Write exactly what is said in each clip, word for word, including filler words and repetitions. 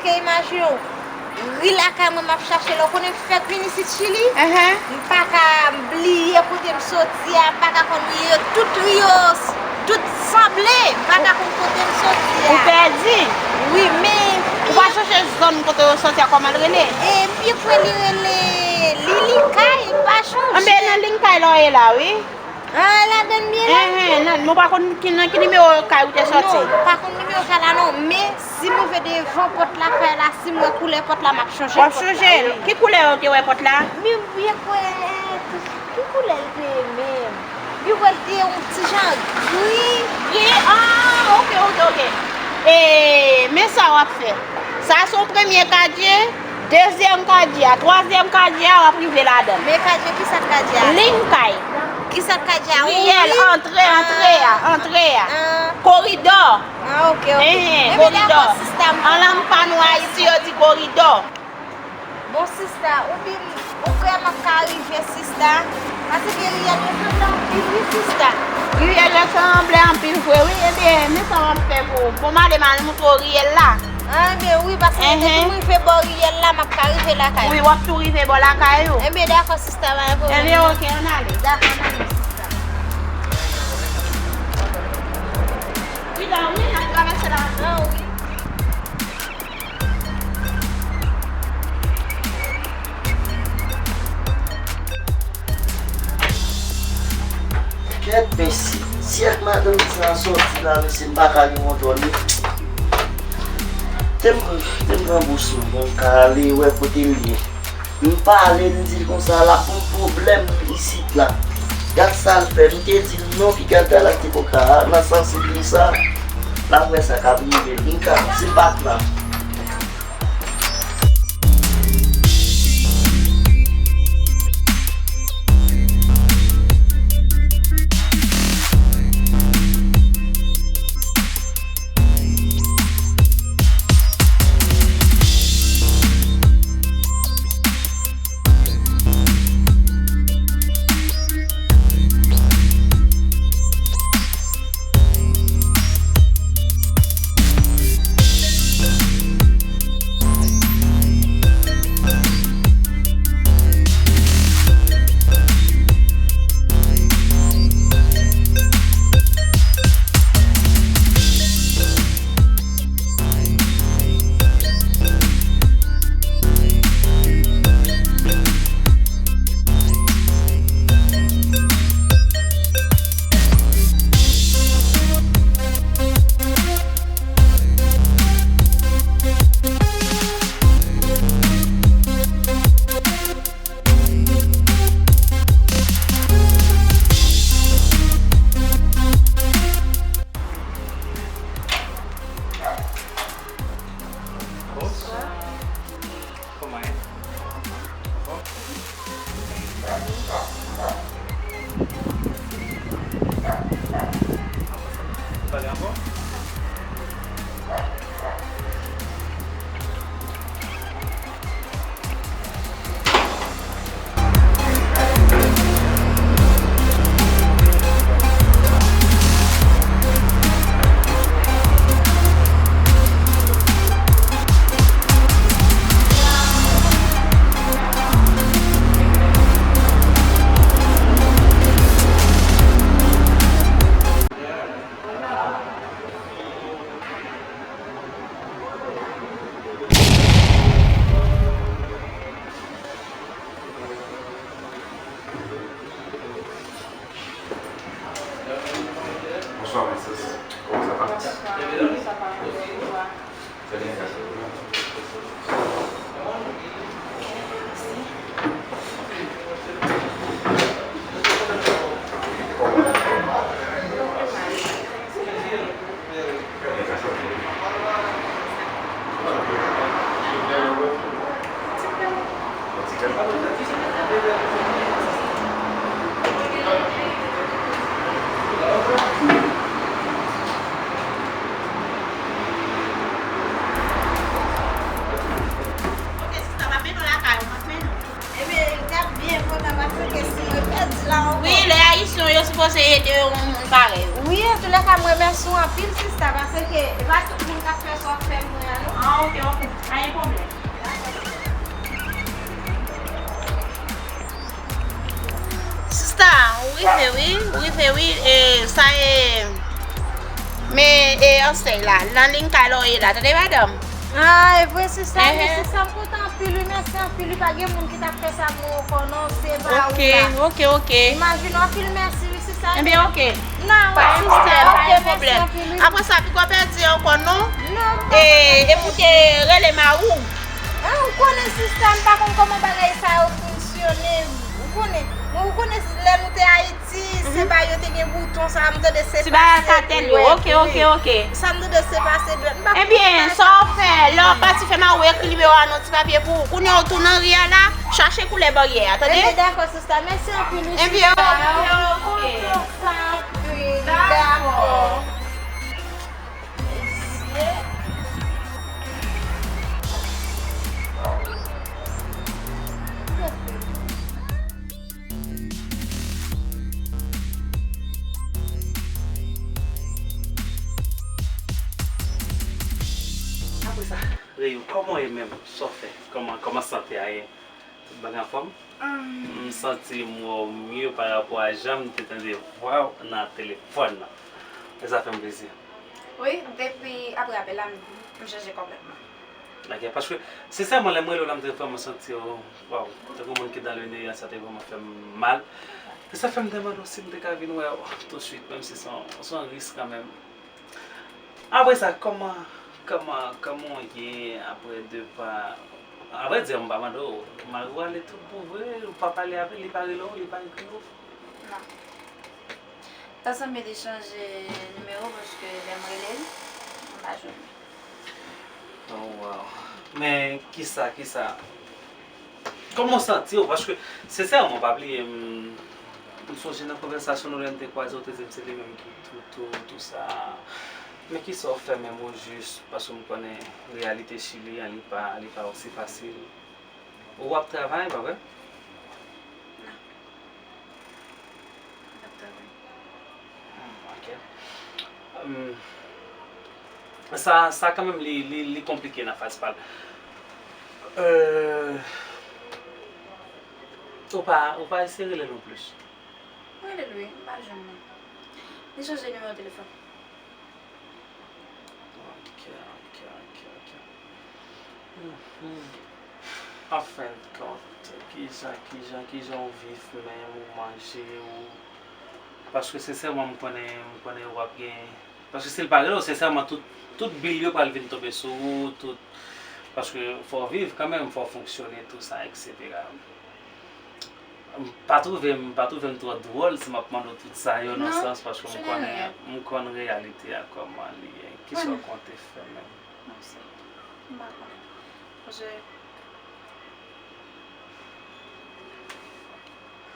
Ke imajine w, ri lakay mwen m ap chache lè w konnen m fèk vin isit Chili. M pa ka bliye kote m soti a, m pa ka konn ri yo, tout ri yo, tout sanble, m pa ka konn kote m soti a. Ou pèdi? Wi, men. Ou pa chèche zòn kote yo soti a, kòman l rele? E, m byen kwè li rele Lilinkay, m pa chonje. Anben, nan Lilinkay la w ye la, wi. Ah, ladann m ye la? Enhen, nan, nou pa konn ki, nan ki nimewo kay ou te soti? Non, m pa konn nimewo kay la non, men si m rive devan pòt lakay la, si m wè koulè pòt la, m ap chonje pòt la. W ap chonje l? Wi. Ki koulè ou te wè pòt la? Men m byen kwè, ki koulè l te ye menm? M byen kwè l te yon ti jan gri. Gri? Ah, ok, ok, ok. E, men sa w ap fè. Sa se yon premye kadye. Dezyèm kadye a, twazyèm kadye a, w ap rive ladan l. Men kadye, ki sa k kadye a? Liy kay. Ki sa k kadye a? Riyèl, antre, antre a, antre a. Koridò. Ah, ok, ok. Enhen, koridò. An lang pa nou Ayiti, yo di koridò. Bon, sista, ou di m, ou kwè m ap ka rive, sista? Paske riyèl yo sanble anpil, wi, sista. Riyèl yo sanble anpil vre, wi. Ebyen, men sa w ap fè pou ou. Bon, m ale, m al montre w riyèl la. Ah, ebyen, wi, paske depi m rive bò riyèl la, m ap ka rive lakay mwen. Wi, w ap tou rive bò lakay ou. Ebyen, dakò, sista, pa gen pwoblèm. Ebyen, ok, ann ale. Dakò, ann ale, sista. Wi, la, wi, n ap travèse la. Ah, wi. Kèt, mesye. Si ak madanm sa sòti la, mesye, m pa ka gen kontwòl li. Te m, te m pran bous mwen, mwen ka ale wè kote l ye. M pale, m di l konsa, l ap yon pwoblèm isit la. Gad sa l fè, m te di l non, piga dal ak ti koka a, nan sansib li sa, l ap wè sa k ap rive l, m ka, se bat la. Bonswa. Kòman ye? Anfòm? Ou pale anfòm? Bonswa, mesye. Kòman sa va? Bonswa. Sa va? Trè byen, mèsi. Ok, sista, m ap mennen w lakay ou, m ap mennen w. Ebyen, m t ap byen kontan paske si mwen pèdi la ankò. Wi, lè Ayisyen yo sipoze ede yon moun parèy ou. Wi, antoulèka, m remèsye w anpil, sista, paske e pa tout moun k ap fè sa w ap fè m, mwen, a, non. Ah, ok, ok. Pa gen pwoblèm. Sista, ou rive, wi, ou rive, wi, e, sa e, men, e, ansèy la, nan liy kay la w ye la, tande, madanm? Ah, e vre, sista, men sista, m kontan anpil, wi, mèsi anpil, wi, pa gen moun ki t ap fè sa pou ou ankò, non, se pa ou la. Ok, ok, ok. Imajine w, anpil mèsi, wi, sista. Ebyen, ok. Non, pa gen pwoblèm, pa gen pwoblèm. Apre sa, piko pèdi ankò, non? Non, e, e pou te rele mari w. Ah, ou konnen, sista, m pa konn kòman bagay sa yo fonksyone. Ou konnen, ou konnen lè nou te Ayiti, se bagay yo te gen bouton sa, m tande se pase dwèt. Ti bagay katèl yo, ok, ok, ok. Sa m tande se pase dwèt. M pa konn. Ebyen, sa w fè, lè w pati fè mari w ekri nimewo a nan ti papye pou ou. Kounye a w tounen ri a la, chache koulè baryè a, tande? Ebyen, dakò, sista. Mèsi anpil, wi, sista. Ebyen, ok, ok. Sa anpil, dakò. Apre sa, Reyou, kòman w ye menm? Sa w fè? Kòman, kòman sante a ye? Tout bagay anfòm? M santi m wè w mye pa rapò a jan m te tande vwa w nan telefòn nan. E sa fè m plezi. Wi, depi apre apèl la, m, m chanje konplètman. Ok, paske, sensèman, lè m rele w la, m te vrèman santi w, waw, tankou moun ki dans le néant, sa te vrèman fè m mal. E sa fè m te mande w si m te ka vin wè w tousuit, menm si se yon, se yon risk kanmenm. Apre sa, kòman, kòman, kòman w ye apre depa? Avrèdi, m pa mande w, mari w ale tout bon vre, ou pa pale avè l, li pa rele w, li pa ekri w? Non. Ta sanble li chanje nimewo paske lè m rele l, m pa jwenn li. Oh, wow. Men, kisa, kisa? Kòman w santi w? Paske, sensèman, pa bliye, m, m sonje nan konvèsasyon nou lè n te kwaze, w te di m se li menm ki tou, tou, tou sa. Men kisa w fè menm ojis? Paske m konnen reyalite Chili an, li pa, li pa osi fasil. Ou ap travay, pa vre? Non. M ap travay. Hmm, ok. Hum, sa, sa kanmenm li, li, li konplike nan faz pa l. Euh, ou pa, ou pa eseye rele l non plis? M rele l wi, m pa jwenn li. Li chanje nimewo telefòn. Ok, ok, ok, ok. Mhm. An fen de kont, kijan, kijan, kijan w viv menm, ou manje, ou, paske sensèman, m konnen, m konnen w ap gen, paske si l pa rele w, sensèman, tout, tout bil yo pral vin tonbe sou ou, tout, paske fò w viv kanmenm, fò w fonksyone, tou sa, et cetera. M pa twouve, m pa twouve m twò dwòl si m ap mande w tout sa yo nan sans, paske m konnen, m konn reyalite a kòman li ye. Kisa w konte fè menm? Non, se, m pa konnen. Paske,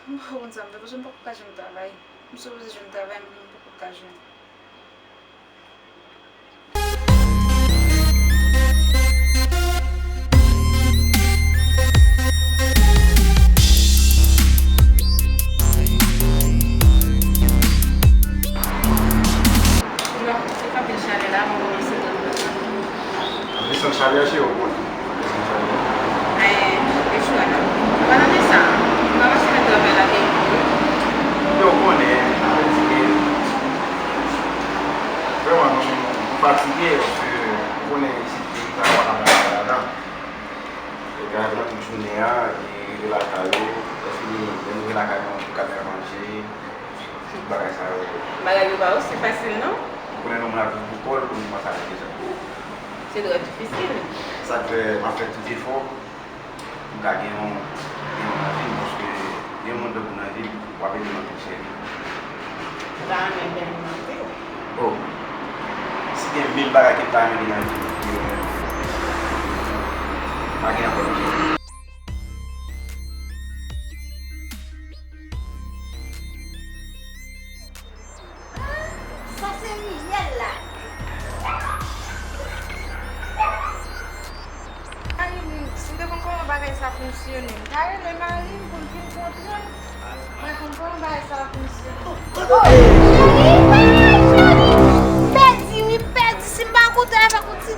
m pa konn sa m fè, paske m poko ka jwenn travay. M sipoze jwenn travay, men m poko ka jwenn. Anplis nan chalè, cheri, w konn. Anplis nan chalè. Ay, e chou la, non. Ou pa tande sa? Ou pa mache nan travay la, gen kou. Yo, w konnen, sa vle di ke vrèman, nou, nou fatige, paske ou konnen isit, peyi sa, pa ka pran bagay ladan. E travay pandan tout jounen an, e rive lakay ou, lè fini, lè nou rive lakay nou, nou tou kat fè manje, tout bagay sa yo. Bagay yo pa osi fasil, non. Ou konnen, yon moun ap viv pou kò l, pou nou kòmanse avèk deja. Se trè difisil. Sa k fè m ap fè tout efò pou m ka gen yon, gen yon nan vi m, paske gen yon moun tankou w nan vi m, w ap ede m anpil, cheri. Ou ta renmen bèl moun anpil? Oh, si gen mil bagay ke m ta renmen gen nan vi m, pa gen ankò, cheri. Sa se Miyèl la. Mari m, si m te konn kòman bagay sa fonksyone, m ta rele mari m pou l vin kontre m. Mwen konn kòman bagay sa fonksyone. Oh, cheri, pa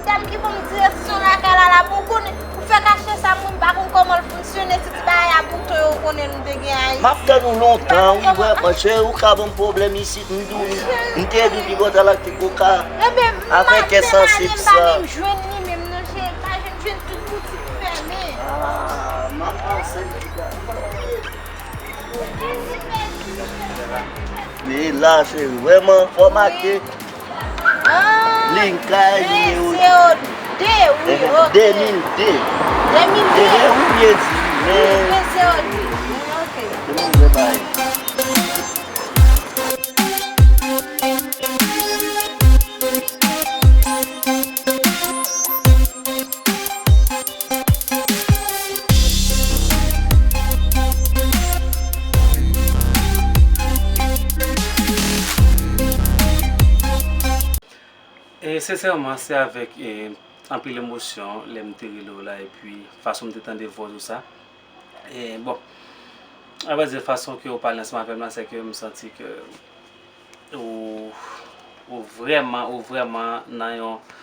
Dam ki ban m direksyon lakay la, la pou konnen. Pou fè kache sa, mwen m pa konn kòman l fonksyone, se ti bagay a bouton yo konnen nou te gen Ayiti. M ap tann ou lontan, wi, vrè, paske ou ka ban m pwoblèm isit, m di w, m te di w pi lontan la ki koka. Avèk kè sansib sa. M pa menm jwenn li menm, non, cheri, m pa jwenn, jwenn tout boutik fèmen. Ah, m ap panse. Men la, se vrèman fò make. Liy kay nimewo de, wi, ok. De mil de. De mil de. Wi, byen di, men. Wi, zewo de. Ok. Se moun vre bagay. E sensèman, se avèk, e, anpil emosyon lè m te rele w la, epi fason m te tande vwa w sa. E, bon, avrèdi, fason ke w pale ansanm avè m la, se ke m santi ke ou, ou vrèman, ou vrèman nan yon,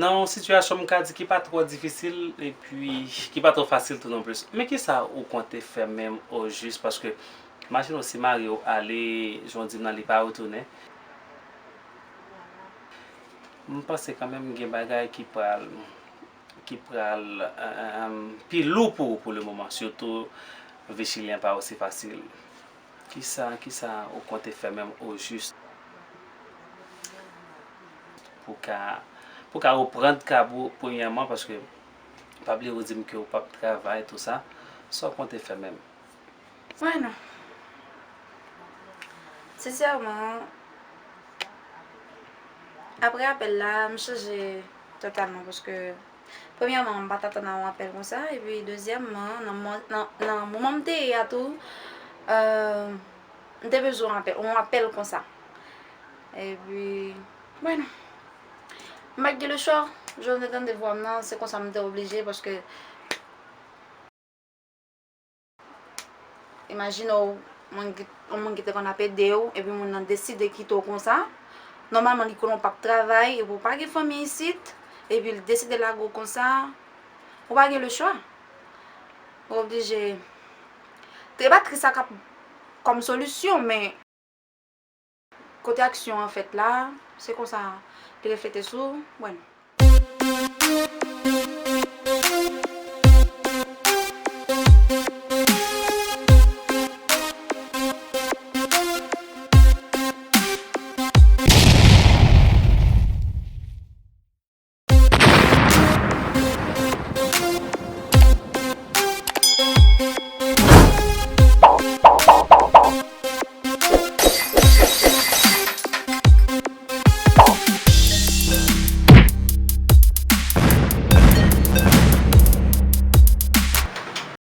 nan yon sitiyasyon, m ka di, ki pa twò difisil, epi ki pa twò fasil tou non plis. Men kisa ou konte fè menm o jis? Paske, imajine w, si mari w ale, jan w di m nan, li pa retounen. M panse kanmenm gen bagay ki pral, ki pral, eh, eh, em, pi lou pou ou pou le moman, sitou vi chilyen pa osi fasil. Kisa, kisa ou konte fè menm o jis pou ka, pou ka reprann kab ou premyèman, paske pa bliye ou di m ke ou p ap travay, tou sa. Sa w konte fè menm? Mwen non. Sensèman, apre apèl la, m chanje totalman paske, premyèman, m pa t atann a yon apèl konsa, epi dezyèmman, nan mo-, nan, nan moman m te ye a tou, euh, m te bezwen yon apèl, yon apèl konsa. Epi, mwen non. M pa t gen lechwa, jan w te tande vwa m nan, se konsa m te oblije, paske Imajine w, moun ki, yon moun ki te konn ap ede w, epi moun nan deside kite w konsa. Nòmalman, li konnen w p ap travay, epi w pa gen fanmi isit, epi l deside lage w konsa. Ou pa gen lechwa. Ou oblije. Te pa tris sa k ap kòm solisyon, men kote aksyon an fèt la, se konsa li reflete sou ou. Bwè non.